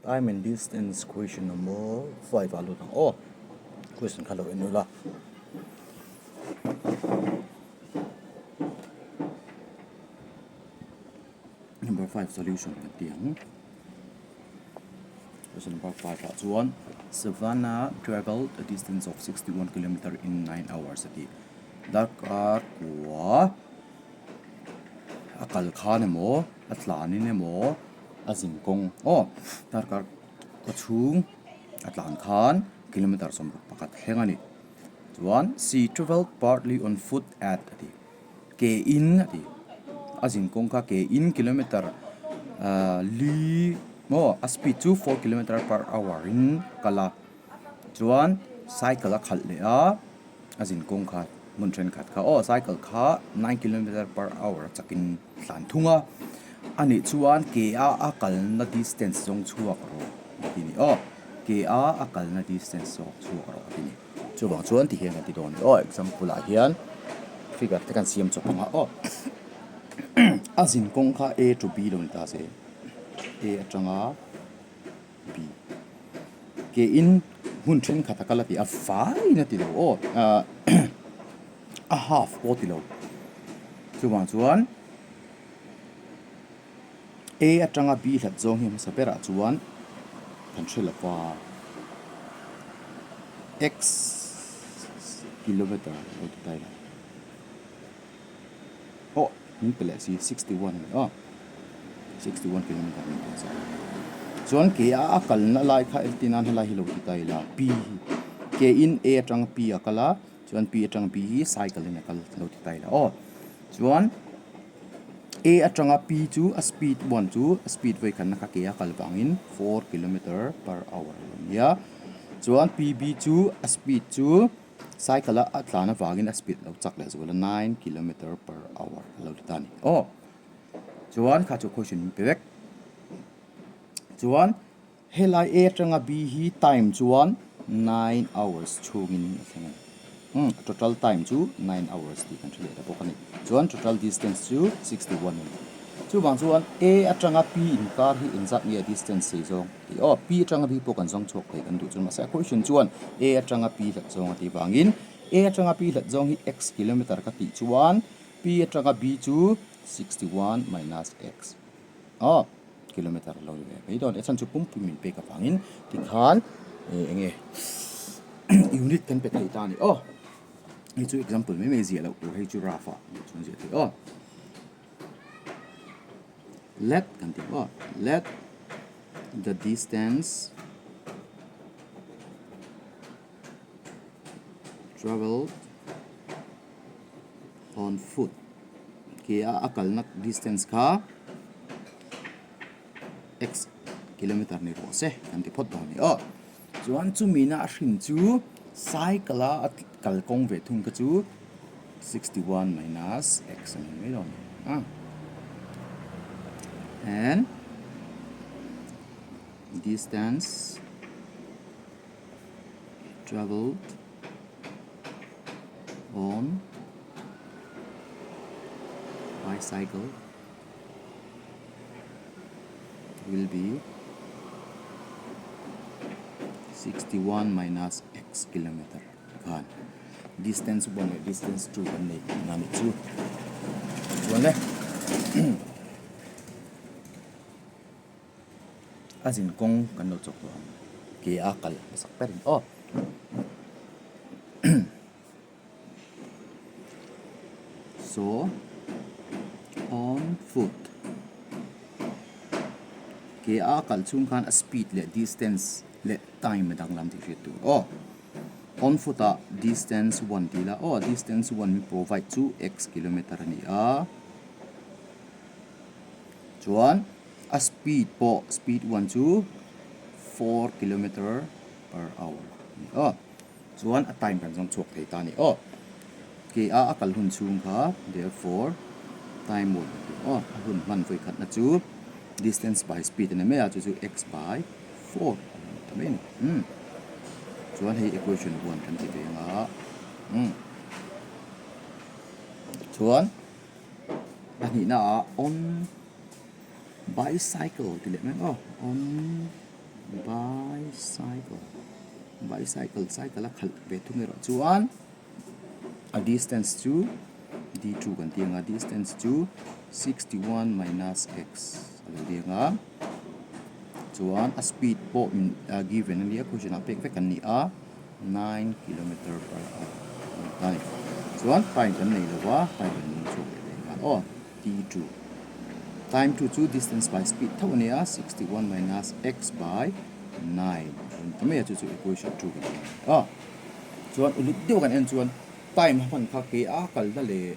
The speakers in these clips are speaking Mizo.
Time and distance question number 5 ah lut ang aw. Question kha lo en ula. Number 5 solution kan ti ang. Question number 5 ah chuan Savannah traveled a distance of 61 kilometer in 9 hours a ti. Darkar kua a kal khan emaw a tlanin emaw a zin kawng aw darkar khaw chhung a tlan khan kilometer 61 thleng a ni chuan she travelled partly on foot at a ti ke in a ti a zin kawng kha ke in kilometer ahh li maw a speed chu four kilometer per hour in a kal a chuan cycle a khalh leh a. A zin kawng kha hmun thenkhat kha aw cycle kha nine kilometer per hour a chakin tlan thung a anih chuan ke a a kalna distance zawng chhuak rawh a ti ni aw ke a a kalna distance zawk chhuak rawh a ti ni chuvang chuan ti hian kan ti dawn a ni aw example ah hian figure te kan siam chawp ang a aw a zin kawng kha a to b lo ni ta se a atanga. B. Ke in hmun thenkhat a kal a ti a, faiin a ti lo aw, ahh a half pawh a ti lo. Chuvang chuan A atanga B hlat zawng hi hmasa berah chuan kan hre lo va, X kilometer lo ti ta ila. Aw min pe leh si 61 a ni aw 61 kilometer min pe sa chuan ke a a kalna lai kha entir nan helai hi lo ti ta ila p hi ke in a atang p a kal a chuan p atang b hi cycle in a kal lo ti ta ila aw chuan a atanga p chu a speed one chu a speed vawi khatna kha ke a kal vangin four kilometer per hour a lo nia chuan p b chu a speed chu. Cycle a a tlan avangin a speed lo chak leh zual a nine kilometer per hour a lo ti ta a ni. Aw chuan kha chu question min pe vek. Chuan helai A atanga B hi time chuan nine hours chhungin a thleng a ni. Umm total time chu nine hours tih kan hre leh ta bawk a ni. Chuan total distance chu 61 a ni. Chuvang chuan A atanga P inkar hi engzat nge distance sei zawng? Tih aw, P atanga B pawh kan zawng chhuak thei kan duh chuan mahse a question chuan A atanga P hlat zawng a tih vangin A atanga P hlat zawng hi x kilometer ka tih chuan P atanga B chu 61 minus x aw kilometer a lo ni ve mai dawn a chhan chu pumpui min pek avangin tikhan eng nge unit kan pe thei ta a ni aw hei chu example mai mai ziah loh tur hei chu rough ah chuan ziah theih aw. Let kan tih maw let the distance travelled on foot ke a a kalna distance kha x kilometer ni rawh se kan ti phawt dawn a ni aw chuan chumi na a hrin chu cycle a a kalkawng ve thung kha chu. 61 minus x a ni mai dawn a and distance traveled on bicycle will be 61 minus x kilometer khan distance one leh distance two kan nei tihna a nih chu chuan le a zin kawng kan lo chawk tawh ang ke a kal hmasak ber in aw so on foot ke a kal chhung khan a speed leh distance leh time a danglam tih hriat tur aw. On foot ah distance one tih ila aw distance one min provide chu x kilometer a ni a chuan a speed pawh speed one chu four kilometer per hour a ni aw chuan a time kan zawng chhuak thei ta a ni aw ke a a kal hun chhung kha therefore time one a ti aw a hun hman vawi khatna chu distance by speed a ni mai a chu chu x by four a lo ni ta mai a ni umm chuan hei equation one kan ti ve ang a umm chuan pahnihna ah on bicycle tih leh mai ang aw on. Bicycle bicycle cycle a khalh ve thung erawh chuan a distance chu d2 kan tih ang a distance chu 61 minus x a lo ni ang a chuan a speed pawh min a given a nia question ah pek vek an ni a 9 kilometer per hour a ni ta a ni chuan time kan nei lo va time kan nei chhuak leh leh nghal aw t2 time 2 chu distance by speed tho a ni a 61 minus x by 9 a ni ta mai a chu chu equation 2 kan ti a chuan uluk deuh kan en chuan time a hman kha ke a kalna leh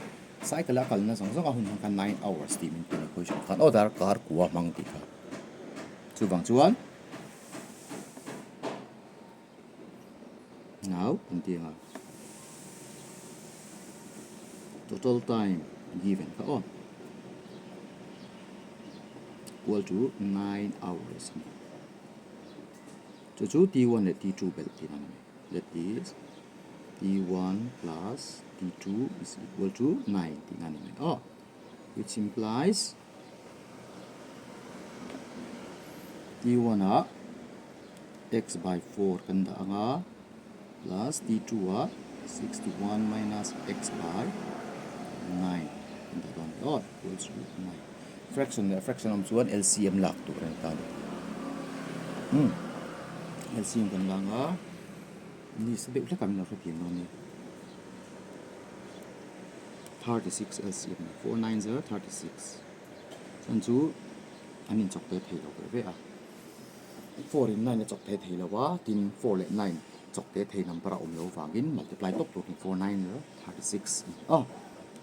cycle a kalna zawng zawng a hun hman kha 9 hours tih min ti a equation khan aw darkar kua hmang tih kha chuvang chuan Now kan ti ang a total time given kha aw equal to 9 hours a ni chu chu t1 leh t2 belh tihna a ni that is t1 plus t2 is equal to 9 tihna a ni mai aw which implies T1 ah x by 4 kan dah ang a plus T2 ah 61 minus x by 9 kan dah dawn a ni aw equals to 9 fraction leh fraction awm chuan LCM lak tur a ni ta a ni umm LCM kan la ang a ni sa deuh hlek ah min lo hrethiam dawn a ni. 36 LCM 4 9 0 36 chuan chu an inchawk te thei lo ve ve a 4 in 9 a chawk thei thei lo a tin 4 leh 9 chawk te thei number a awm lo vangin multiply tawp tur hi 4 9 0 36 a ni a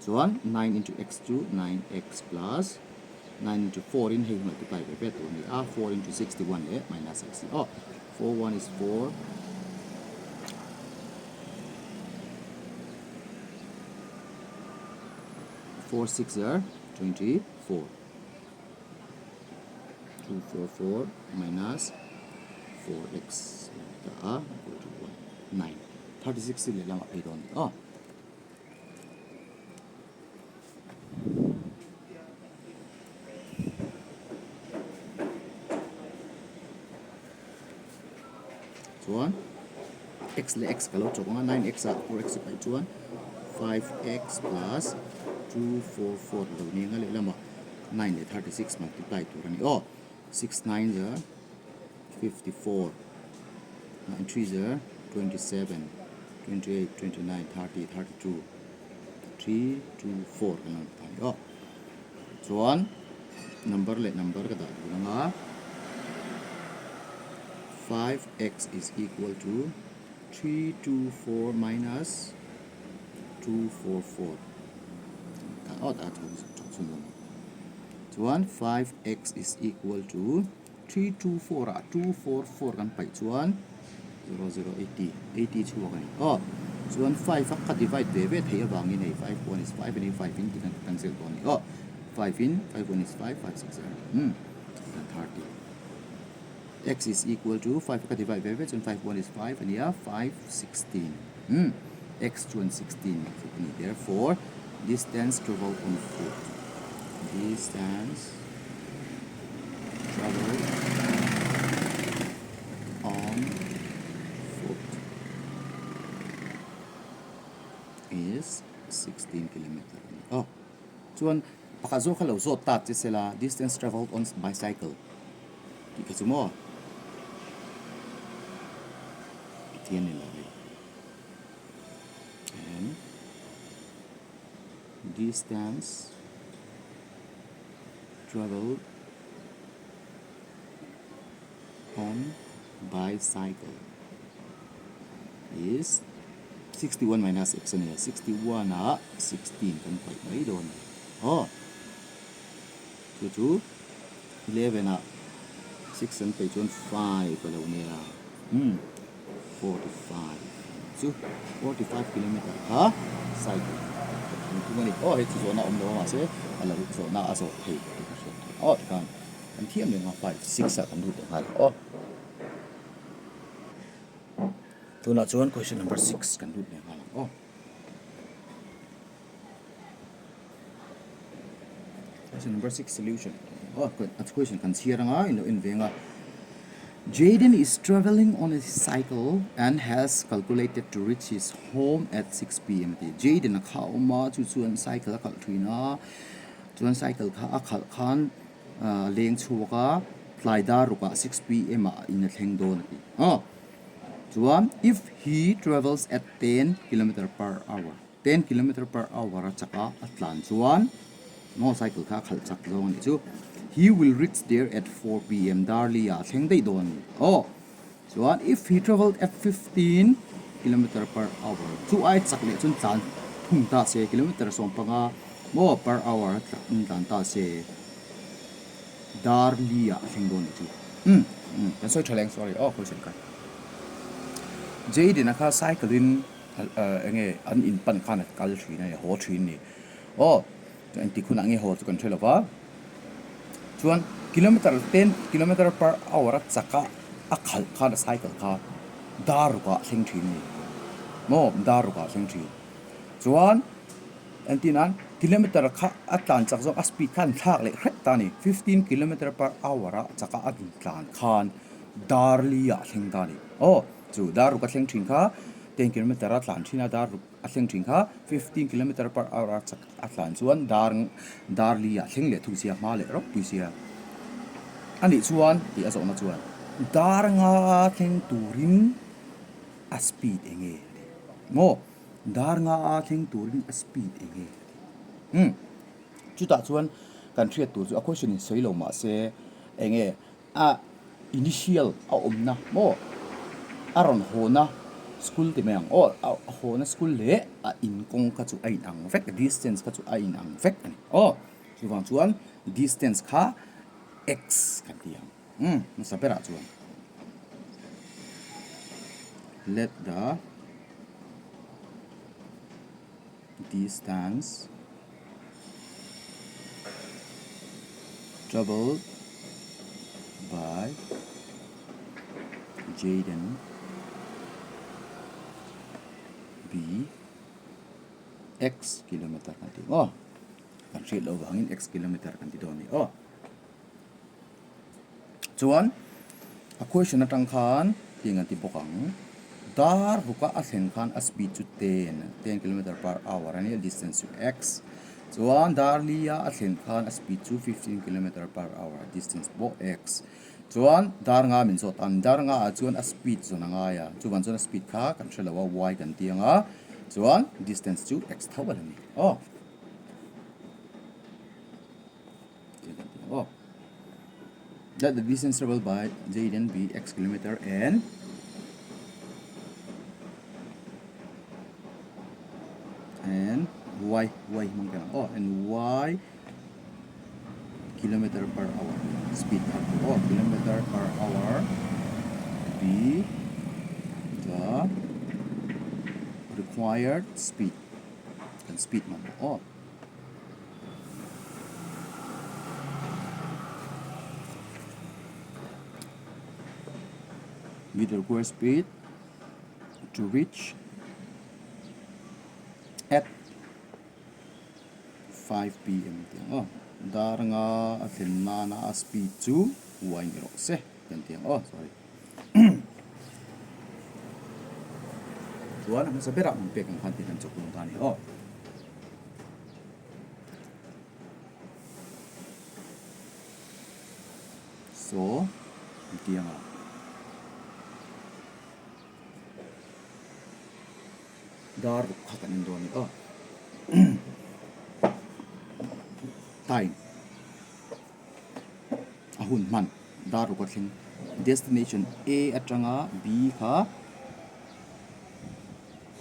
chuan 9 into x chu 9x plus 9 into 4 in hei multiply ve ve tur a ni a 4 into 61 leh minus x aw 4 1 is 4 4 6 are 24 2 4 4 minus 4x ta a equal to 1 9 36 leh lamah phei dawn ni aw Chuan x leh x ka lo chawk ang a, 9 x ah 4 x paih chuan 5x plus 2 4 4 lo ni ang a lehlamah 9 leh 36 multiply tur a ni aw. 6 9 za 54 9 3 za 27 28 29 30 32 3 2 4 kan lo ni ta a ni aw. Chuan number leh number ka dah dun ang a 5x is equal to 324 minus 244 ta aw ta thu chhun dawn chuan 5x is equal to 324 ah 244 kan paih chuan 0 0 80 80 chhuak a ni aw chuan 5 a ka divide ve ve theih avangin hei 5 1 is 5 a ni 5 in tikhan ka cancel tawh a ni aw 5 in 5 1 is 5 5 6 0 hmm 30 x is equal to 5 a ka divide ve ve chuan 5 1 is 5 a ni a 5 16 hmm x chuan 16 a ni therefore distance traveled on foot distance traveled on foot is 16 kilometer a ni. Aw, chuan pakhat zawk kha lo zawt ta che sela distance traveled on bicycle tih kha chu maw ti a ni lo hei and distance traveled on bicycle is 61 minus x a ni a 61 ah 16 kan paih mai dawn a ni aw chu chu 11 ah 6 an paih chuan 5 a lo nia hmm 45 chu 45 kilometer kha cycle an tum a ni aw hei chu zawhna awm lo a mahse a lo zawhna a zawh thei tih ka hriat theih aw tikhan Kan thiam reng a 5 6 ah kan lut leh nghal ang aw. Tunah chuan question number 6 kan lut leh nghal ang aw. Question number 6 solution. Aw a question kan chhiar anga in lo en veng a. Jayden is travelling on a cycle and has calculated to reach his home at 6 pm a ti. Jayden a kha a awm a, chu chuan cycle a khalh thin a, chuan cycle kha a khalh khan leng chhuak a, tlai dar rukah 6 pm ah in a thleng dawn a ti. Aw chuan if he travels at 10 kilometer per hour, 10 kilometer per hour a chak a, a tlan chuan maw cycle kha a khalh chak zawng a nih chu. He will reach there at 4 pm dar li ah a thleng daih dawn a ni. Aw chuan if he travelled at 15 kilometer per hour chu ai chak leh chuan tlan thung ta se kilometer 15 maw per hour a tlan ta se dar li ah a thleng dawn a nih chu. Umm umm kan sawi tha leng sorry aw question kha. Jayden a kha cycle in eng nge an in pan khan a kal thin a ni a haw thin a ni aw engtik hunah nge haw chu kan hre lo va chuan kilometer ten kilometer per hour a chak a a khalh khan a cycle kha dar rukah a thleng thin a ni maw dar rukah a thleng thin chuan entir nan kilometer kha a tlan chak zawk a speed kha an thlak leh hret ta a ni fifteen kilometer per hour a chak a a tlan khan dar li ah a thleng ta a ni aw. Chu dar ruk a thleng thin kha ten kilometer a tlan thin a, dar ruk a thleng thin kha fifteen kilometer per hour a chak a tlan chuan dar dar li ah thleng leh thung sia hma leh ropui sia. A nih chuan tih a zawhna chuan dar nga thleng turin a speed eng nge a ti maw? Dar nga thleng turin a speed eng nge a ti? Umm chutah chuan kan hriat tur chu a question in sawi lo mahse eng nge A initial a awmna maw a rawn hawna school ti mai ang aw a hawna school leh a in kawng kha chu a in ang vek distance kha chu a in ang vek a ni aw chuvang chuan distance kha x kan ti ang umm hmasa berah chuan let the distance travelled by Jayden be x kilometer kan ti aw kan hriat loh vangin x kilometer kan ti dawn a ni aw. Chuan a question atang khan heng an ti bawk ang, dar ruka a thlen khan a speed chu ten, ten kilometer per hour a nia distance chu x. Chuan dar lia a thlen khan a speed chu 15 kilometer per hour distance pawh x. Chuan dar nga min zawt ang, dar nga ah chuan a speed zawn a ngai a, chuvang chuan a speed kha kan hre lo a y kan ti ang a, chuan distance chu x tho a la ni aw. Let the distance traveled by Jayden be x kilometer and and y y hmang teh ang aw and y kilometer per hour speed kha aw kilometer per hour be the required speed kan speed mamawh aw. With the required speed to reach at 5 pm tih ang aw. Dar nga a thlen nana a speed chu y ni rawh se kan ti ang aw sorry. Chuan a hmasa berah min pek ang khan tih kan chawk dawn ta a ni aw. Saw hetiang a dar ruk kha kan en dawn a ni aw time a hun hman dar ruk a thleng destination A atanga B kha.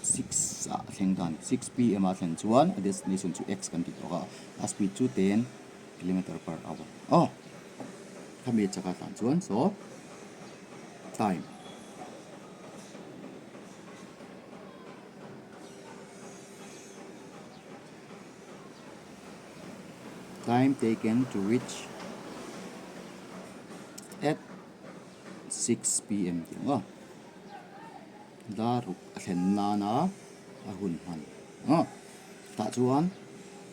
6 ah a thleng dan 6 pm ah a thlen chuan a destination chu x kan ti tawk a a speed chu 10 kilometer per hour aw khami chaka tlan chuan so time time taken to reach at 6 pm tih ang aw. Dar ruk a thlen nana a hun hman a tah chuan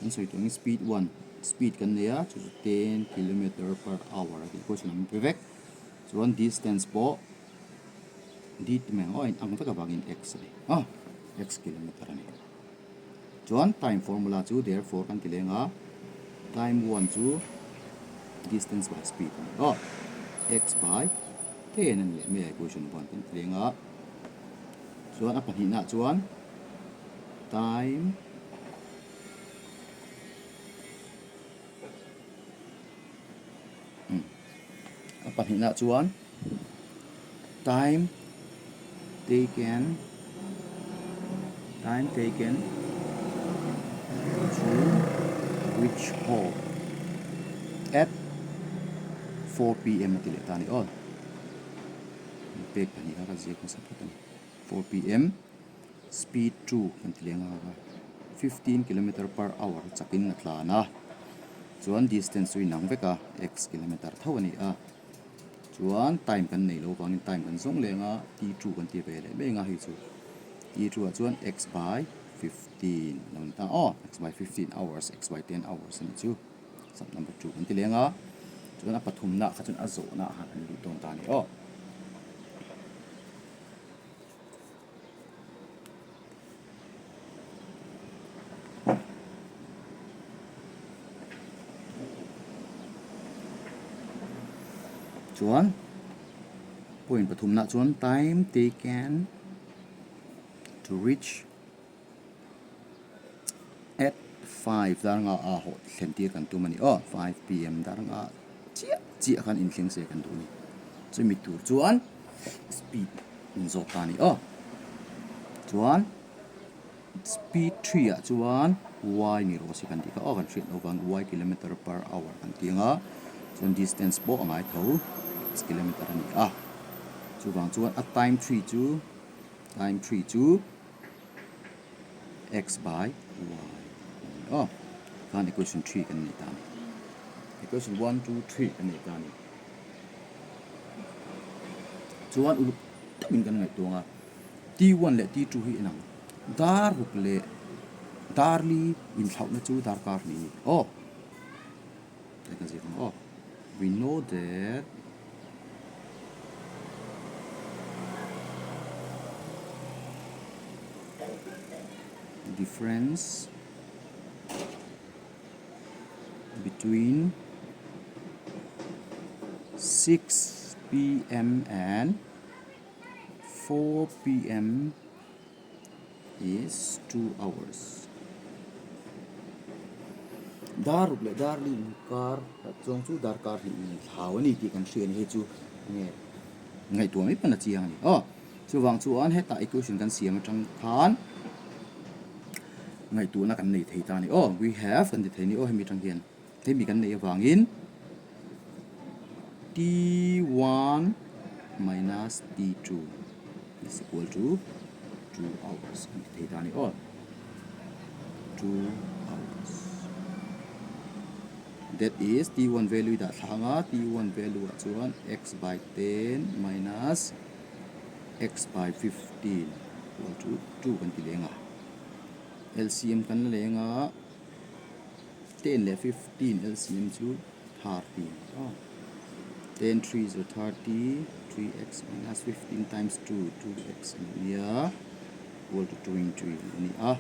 an sawi tawh angin speed one speed kan nei a chu chu ten kilometer per hour a tih pawh chu an pe vek. Chuan distance pawh d ti mai ang aw a inang vek avangin x a ni a, x kilometer a ni. Chuan time formula chu therefore kan ti leng a, time one chu distance by speed a ni aw, x by ten a ni leh mai a equation one kan ti leng a. Chuan a pahnihnaah chuan time A pahnihnaah chuan time taken time taken to reach home at 4 pm a ti leh ta a ni aw. Pek pahnih kha ka ziak hmasa phawt a ni. 4 pm speed 2 kan ti leh nghal a 15 kilometer per hour chakin a tlan a chuan distance chu inang vek a x kilometer tho a ni a chuan time kan nei lo vangin time kan zawng leng a t two kan ti ve leh mai ang a hei chu t two ah chuan x by 15 a lo ni ta aw x by 15 hours x by 10 hours a nih chu sub number 2 kan ti leng a chuan a pathumna kha chuan a zawhna ah khan an luh dawn ta a ni aw. Chuan point pathumna chuan time taken to reach at 5 dar nga a hawh thlen tir kan tum a ni aw 5 pm dar nga chiah chiah khan inthleng se kan duh a ni chumi tur chuan speed in zawk ta a ni aw chuan speed 3 ah chuan y ni rawh se kan tih kha aw kan hriat loh vang y kilometer per hour kan ti ang a chuan distance pawh a ngai tho x kilometer a ni a chuvang chuan a time 3 chu time 3 chu x by y a ni aw khan equation 3 kan nei ta a ni equation 1 2 3 kan nei ta a ni chuan uluk takin kan ngaihtuah a t1 leh t2 hi inang dar ruk leh dar li inthlauhna chu darkar hnih a ni aw Hei ka zir ang aw. We know that difference between 6 pm and 4 pm is 2 hours. Dar ruk leh dar li inkar chuang chu darkar hnih in thlau a ni tih kan hria a ni hei chu enge ngaihtuah mai pawn a chiang a ni aw chuvang chuan hetah equation kan siam atang khan ngaihtuahna kan nei thei ta a ni aw we have kan ti thei a ni aw hemi atang hian hemi kan neih avangin t1 minus t2 is equal to 2 hours kan ti thei ta a ni aw 2 hours that is t1 value i dah thla anga t1 value ah chuan x by 10 minus x by 15 equal to 2 kan ti leng a LCM kan la leng a 10 leh 15 LCM chu 30 aw 10 3 is 30 3x minus 15 times 2 2x a ni a equal to 20 a ni a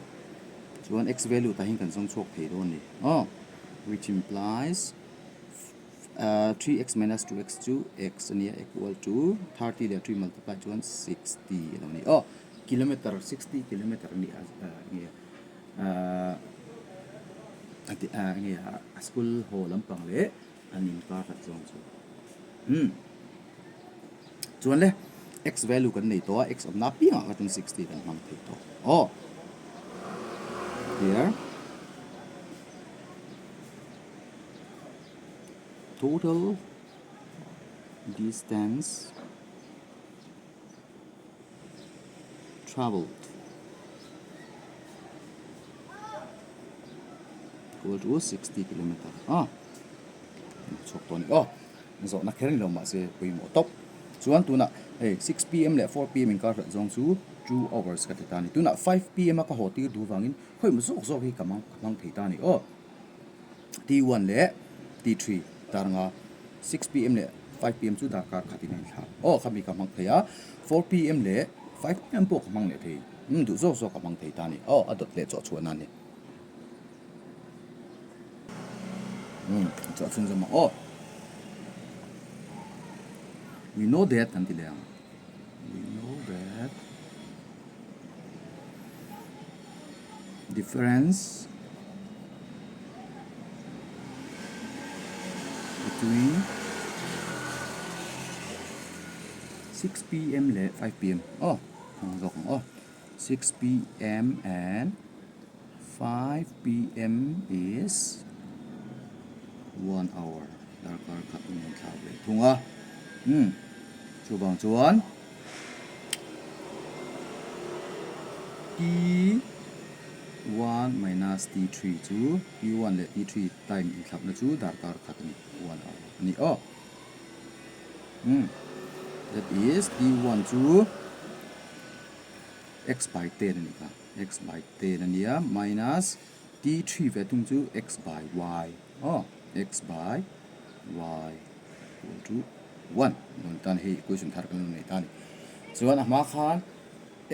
chuan x value tah hian kan zawng chhuak thei dawn a ni aw which implies 3x minus 2x chu x a nia equal to 30 leh 3 multiply chuan 60 a lo ni aw kilometer 60 kilometer a ni a nge nge a school haw lampang leh an inkar khat zawng chu umm chuan le x value kan nei tawh a x awmna apiangah kha chuan 60 kan hmang thei tawh aw here total distance Travelled equal to 60 kilometer a chhuak tawh a ni aw zawhna kher ni lo mahse pawimawh tawp chuan tunah hei 6 pm leh 4 pm inkar hlat zawng chu 2 hours ka ti ta a ni tunah 5 pm a ka haw tir duh vangin khawimaw zawk zawk hi ka hmang ka hmang thei ta a ni aw t1 leh t3 tar anga 6 pm leh. 5 pm chu darkar khatin a inthlak. Aw khami ka hmang thei a, 4 pm leh 5 pm pawh ka hmang leh thei. Umm duh zawk zawk ka hmang thei ta a ni. Aw a dawt leh chawh chhuahna a ni. Umm chawh chhunzawm ang aw. We know that kan ti leh ang. We know that difference between 6 pm leh 5 pm aw hmang zawk ang aw 6 pm and 5 pm is 1 hour darkar khat in an thlak leh thung a umm chuvang chuan T one minus T three chu T one leh T three time inthlakna chu darkar khat a ni one hour a ni aw umm that is T one chu x by 10 a nih kha x by 10 a nia minus t 3 ve thung chu x by y aw x by y equal to 1 dawn tan hei equation thar kan lo nei ta a ni chuan a hma khan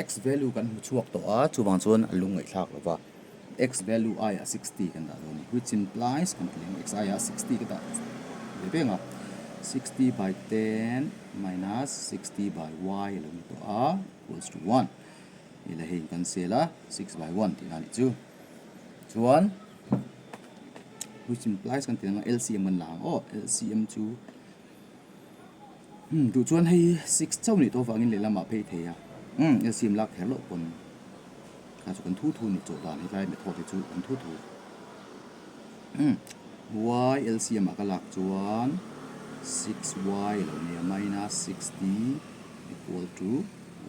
x value kan hmu chhuak tawh a chuvang chuan a lung ngaihthlak lo va x value aiah 60 kan dah dawn a ni which implies kan ti leh ang x aiah 60 ka dah ve veng a 60 by 10 minus 60 by y a lo ni tawh a. Equals to 1 ila hei kan sel a 6 by 1 tih na nih chu chuan which implies kan tih ang LCM kan la ang aw LCM chu hmm duh chuan hei 6 chauh nih tawh avangin lehlamah phei thei a hmm LCM lak kher loh pawn kha chu kan thu thu ni chawh dan hetlai method hi chu kan thu thu hmm y LCM ah ka lak chuan 6y a lo nia minus 60 equal to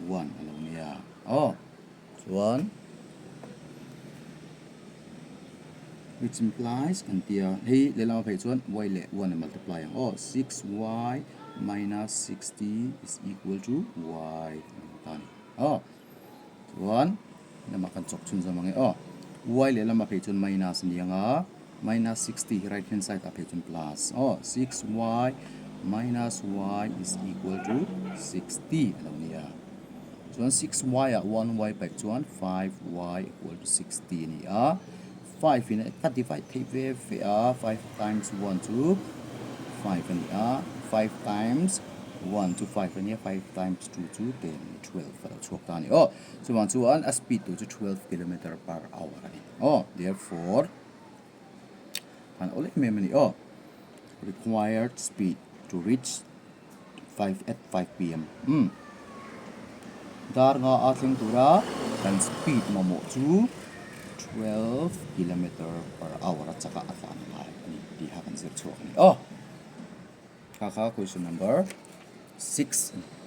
1 a lo nia aw chuan which implies kan tia hei lehlam a phei chuan y leh 1 a multiply ang aw 6y minus 60 is equal to y a lo ta a ni aw chuan lamah kan chawk chhun zawm ang e aw y lehlam a phei chuan minus a ni ang a minus 60 hi right hand side ah phei chuan plus aw 6y minus y is equal to 60 a lo nia chuan 6y ah 1y paih chuan 5y equal to 60 a ni a 5 in ka divide theih ve ve a 5 times 1 chu 5 a ni a 5 times 1 chu 5 a nia 5 times 2 chu 10 12 a lo chhuak ta a ni aw chuvang chuan a speed tur chu 12 kilometer per hour a ni aw therefore han awl em em a ni aw required speed to reach 5 at 5 pm umm dar nga a thleng tura kan speed mamawh chu 12 kilometer per hour a chaka a tlan ngai a ni tih kha kan zir chhuak a ni aw kha kha question number 6 a ni.